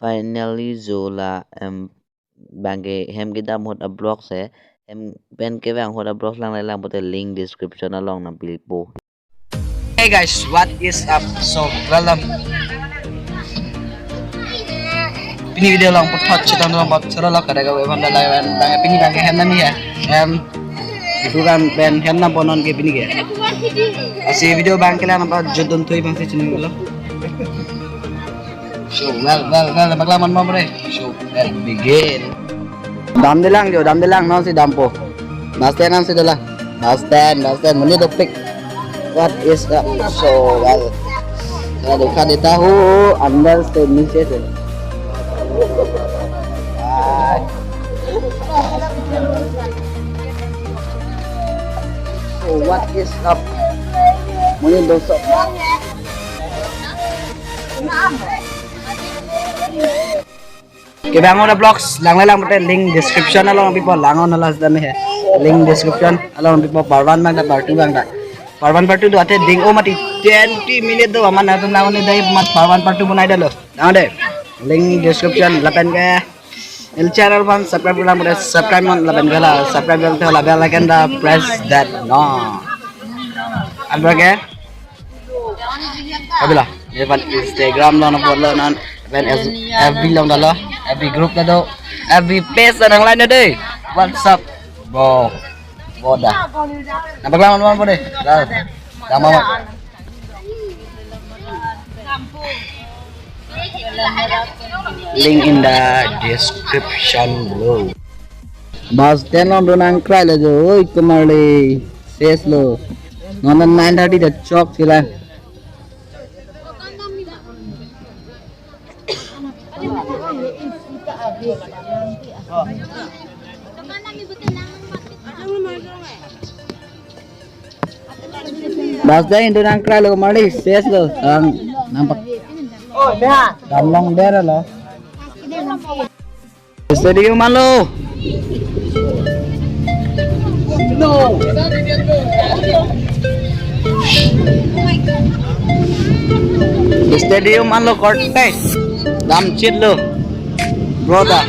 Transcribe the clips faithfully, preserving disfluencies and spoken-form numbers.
Finally, jo la, em, bangke hem kedam ahut a-vlog si, hem pen kevang ahut a-vlog langle lang pute link description along nangpipo. Hey guys, what is up? So, welcome. Pini video along puthot chetong dong bot choro lo kada gawe bang dalai bang bang pini bangke hem nami ya. Em, itu kan pen hem nam bonon ke pini ke. Asi video bangke lang nampak jodon thui bangsi chini lo. So, well, well, well, bakla man mo bre. So, let's begin. Damdelang jo, damdelang non si dampo. Bus stand an si dolang. Bus stand, bus stand, monit dopik. What is up? So, well. Saya dekha deta hu, andar se niche se. So, what is up? Monit dosok. Kevang ahut a-vlogs langle lang pute link description along pipo, lang-on alas dan he. Link description along pipo, part one bang ta, part two bang ta. Part one, part two do ate ding o mati twenty minute do aman atum lang-on dei mat part one, part two bonai dalo. Lang de. Link description lapen ke el channel aphan subscribe lang pute subscribe non lapen ke la subscribe lang te la bell icon ta press that no. Apa ke? Abila, ipan Instagram lo na follow non, ipan F B lo dalo, F B group lo do, F B page lo nang lain dei. WhatsApp, bo, boda. Nampak lang mana po dei? Dah, dah mama. Link in the description below. Bus stand along do nangkrai lo jo, oi kumar le, ses lo. Non non nine thirty ta chok sila. Bus stand indo nangkrai lo kumar le, ses lo. Ang nampak. Dam long der lo. Stadium an lo. Stadium an lo, court te. Damchit lo. Brother.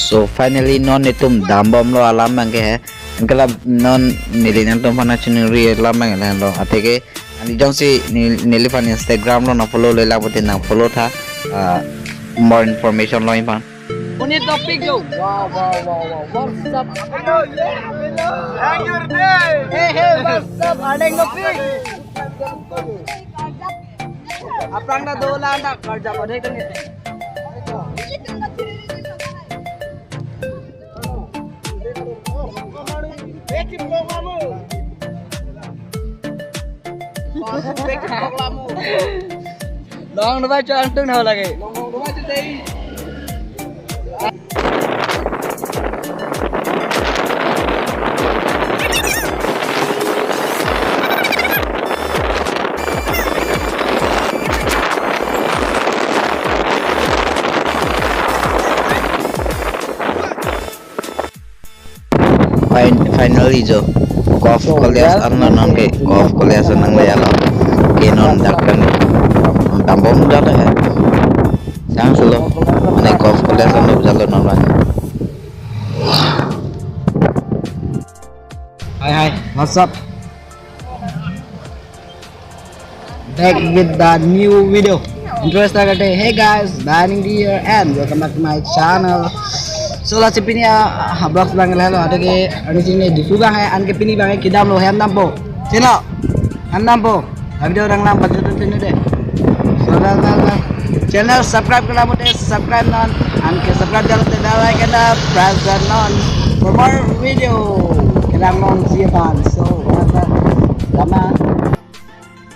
So finally non netum dambomlo alam bangke he. Anke la non neli nangtum aphan chiningri alam bang lo. Athe ke ani jongsi ne-, neliphan Instagram lo nang follow le lang pute nang follow tha. Ah, more information lo iphan. Monit dopik jo. Wow, wow, wow, wow. What's up? Hey, hey, what's up? Arleng dopik. Aphrang ta dolang ta karja pada kan. Long dovai cho angtung nau lagi. Fin-, finally jo, Gof College an lo non ke, Gof College an nang le lo. Ke non dak kan dambom jalo he. Sang solo. Mane Gof College an lo jalo non bang. Hi, hi, what's up? Back with the new video. Intro start karte. Hey guys, Banning here and welcome back to my channel. So lasi pini a, a vlogs bang lahelo, athe ke ani sini Diphu bang hai, anke pini bang kedam lo hem dampo. Sino? Hem dampo. Video rang lang baju tu sini deh. So, la, la, la. Channel subscribe ke la mute, subscribe non. Anke subscribe channel te, bell icon ta press non. For more video, kelang nonji aphan. So, lama.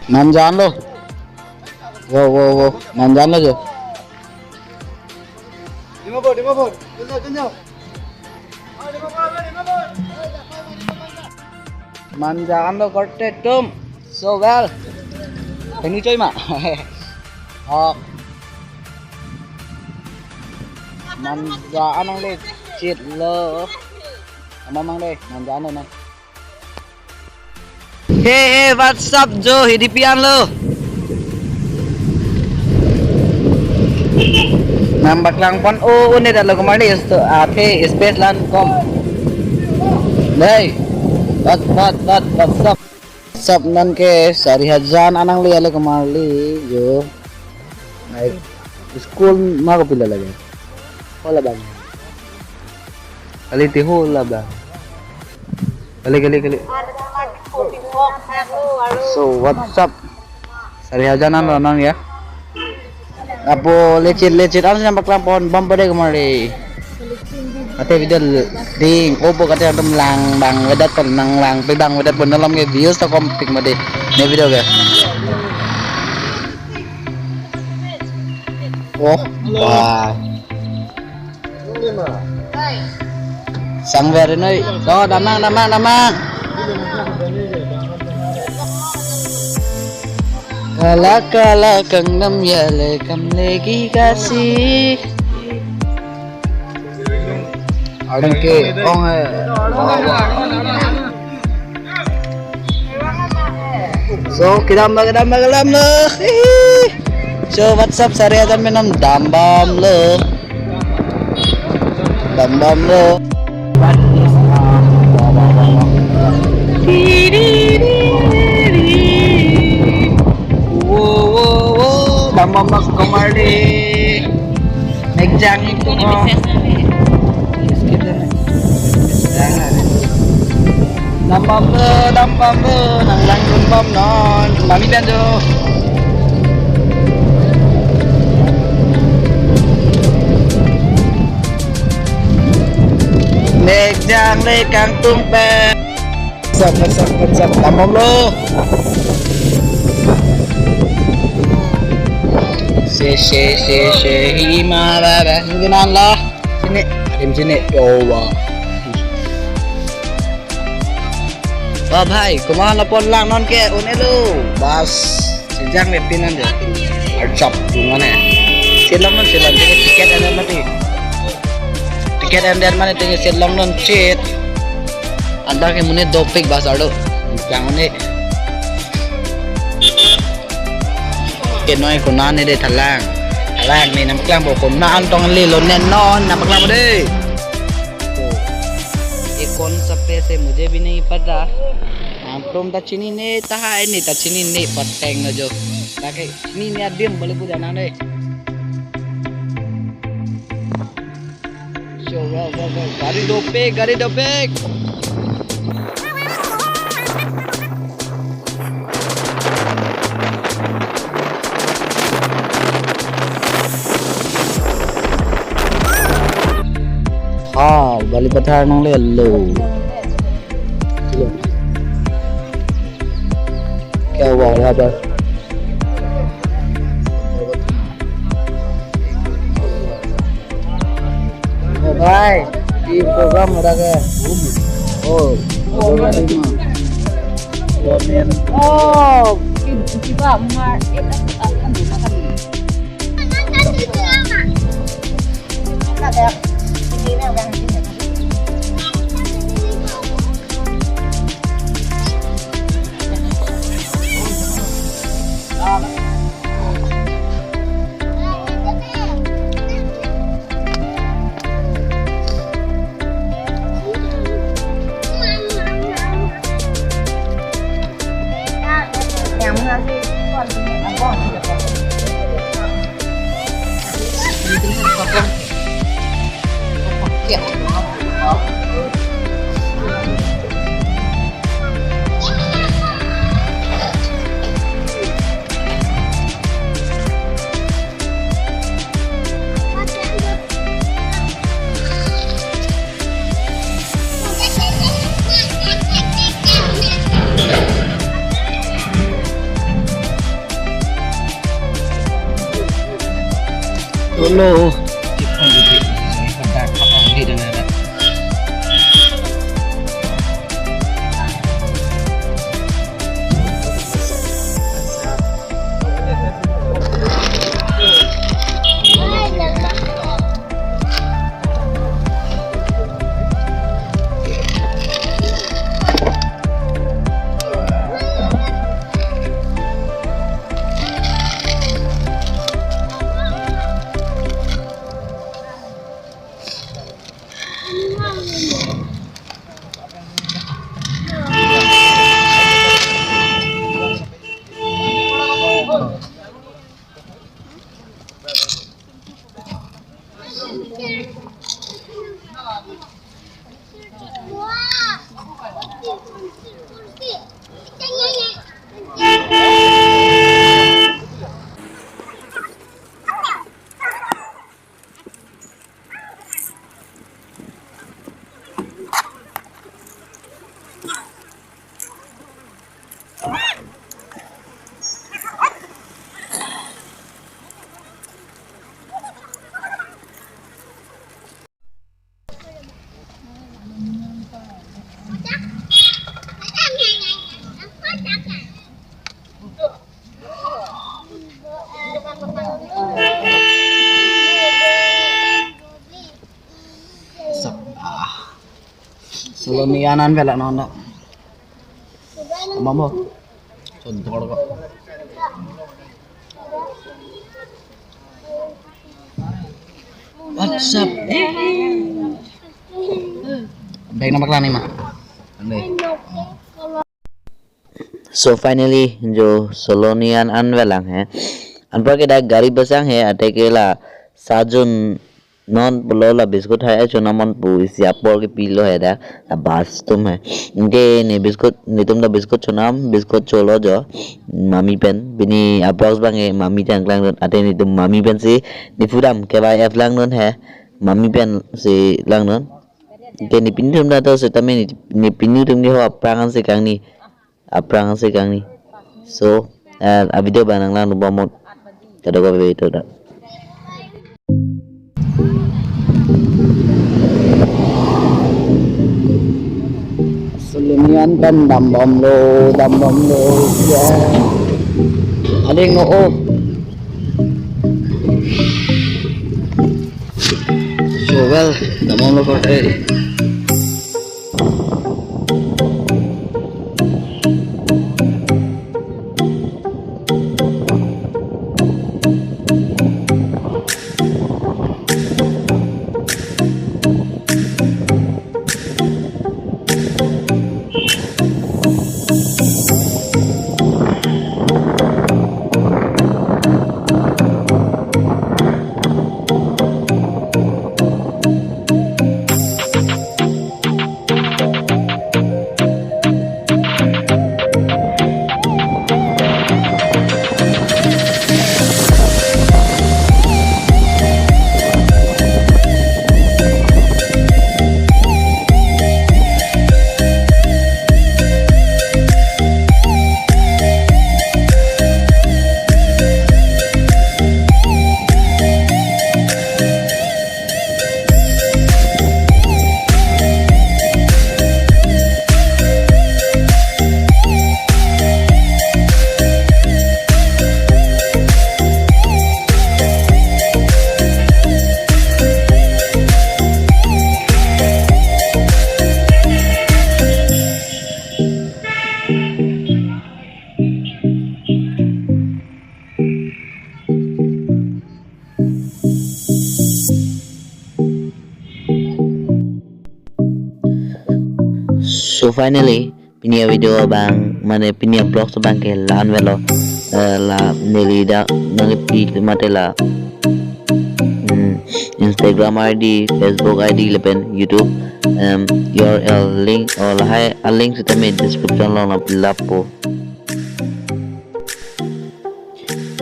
Manjan lo. Wo, wo, wo. Manjan lo jo. Dimapur, Dimapur. Tunjuk, tunjuk. Manjan lo korte tum. So well. Ini coy ma. Oh. Manjan nangle chit lo. Ama mang deh, manjan lo na. Hey, hey, what's up, jo? Hidipi an lo. Nangpaklang pon, oh, oh, ne dalo kemar ni, isto, athe, space lan kom. Hey, what, what, what, what's up? What's up, non ke, Sarihajan an nangle ale kemar li, jo. Nai, school ma kopilo lagi? Hola bang. Kali ti hola bang. Kali, kali, kali. So, what's up? Sarihajan an lo nang ya. Apo lechit lechit an nangpaklang pon bom pade kemar li. Athe video ding opo kate atum lang bang vedat pon nang lang pe bang vedat pon nalom ke views ta kompik made. Ne video ke. Oh, wah. Sangver noi. To, damnang, damnang, damnang. Kala kala kangdam ya le kam legi kasi. Anke ong eh. So, kedam lo, kedam lo, kedam lo. Hihi. So, what's up, Sarihajan menam dambam lo. Dambam lo. Wo, wo, wo. Dambam lo kemar li. Megjang itu ko. Dambam lo, dambam lo, nang lang dambam non, mami dan jo. Megjang le kangtung pen. Sap, sap, sap, dambam lo. Se, se, se, se, hi, ma, ba, ba, hindi na la. Sini, adim sini, yo, wa. Wah, bhai, komat lapu lang non ke, un-e lo. Bas, sejang le pinan je. Arjap, dungan eh. Seat long non, seat long, ticket ender mati. Ticket ender mane tinggi seat long non, seat. Anda ke mune dopik bas arlo. Yang mune. Ke noi kona ne de thalang. Thalang ne nangpaklang po kona an tong le lo ne non nangpaklang po de. ये कौन सा प्लेस है, मुझे भी नहीं पता। Atum ta chinine tahai ne ta chinine pateng lo jo. Ta ke chinine adim bole pu janang de. Sure, well, well, well. Gari dopik, gari dopik. Ha, Balipathar nangle lo. Kya hua yahan par? Oh, bhai, di program ada ke? Oh, program ini. Oh, ki-, kiba mar, eh, ah, ah, kan, kan. Hello. Sep, ah. Solo ni anan belak non dak. Mamo. Contoh kok. What's up? Eh. Baik nama kelang ni mah. Ande. So finally, jo Solo ni an an velang he. Anpar ke dak gari besang he, ate ke la sajun non pulo la biscuit hai chonam on pu isi apor kepilo he dak, la bus atum he. Anke ne biscuit, netum ta biscuit chonam, biscuit cholo jo, mami pen, pini approx abang ke mami ta nangklangdun, ate netum mami pensi, ne pudam K Y F langdun he, mami pensi langdun. Anke ne pini atum ta to setame ne, ne pini atum ke ho aphrang ansi kangni. Aphrang ansi kangni. So, eh, a video abang nanglangdun bomnoi. Kadokave ito dak. Solo ni an pen dambomlo, dambomlo, ya. Ading o, o. So well, dambomlo korte. So finally, pini a video abang, mane pini a vlog abang ke la-an avelo, eh, la neli dak nangkepi mate la, hmm, Instagram I D, Facebook I D lapen YouTube, em, U R L link, o lahai a link sitame description along nangpilappo.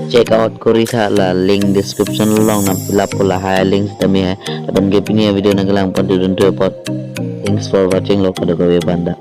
Check out kori tha la link description along nangpilappo lahai link sitame hai. Lapen ke pini a video nangkelang pon tudun tu apot. Thanks for watching lo kadokave aphan ta.